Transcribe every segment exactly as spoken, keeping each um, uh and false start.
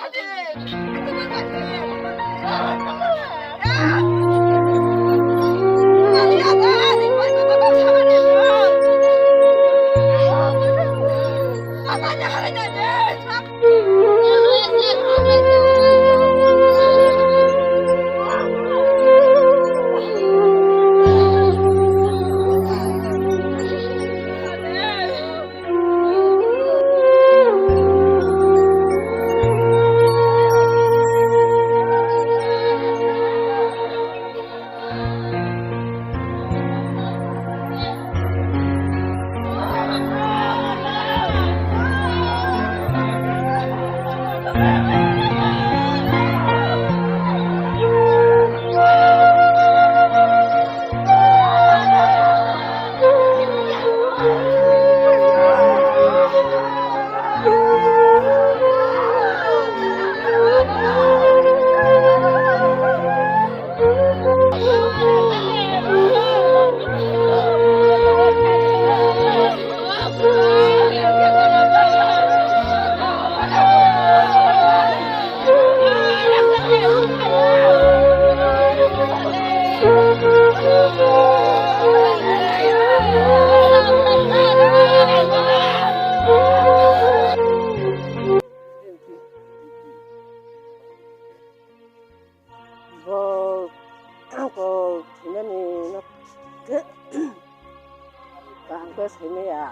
Bo ko thwinani no khe kaham khe saimaya.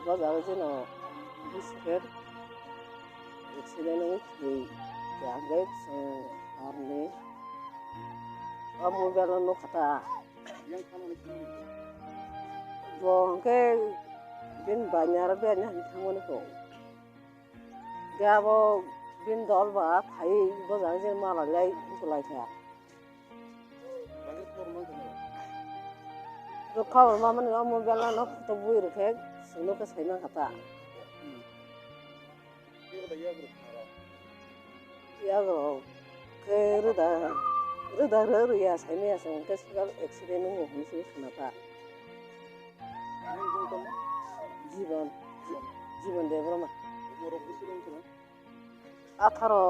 Bo jaga jeno biskit accident wngwi thwi kaham khe chwng arni o mobile o nukha ta. Bo hwnkhe bini baini aro bini hani thangmani kok. Khe abo bini dol ba phai bwjak je malai lai wngkha lai kha. Bo khobor ma mani o mobile no photo bui rw khe chwngno khe sai man kha ta. Yago khe rwda rwda rw rwya sai maya chwng khe swkang accident wngo hwnwi se khna ta. Jibon, Jibon Debbarma. Atharo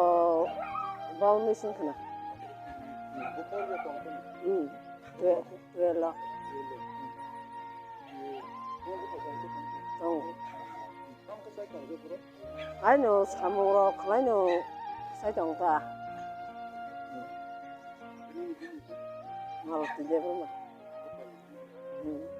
baunni sing khna. Hmm. Twe-, twelve. Tongo. Haino samung rok khlaino sai tong ta. Malti Debbarma. Hmm.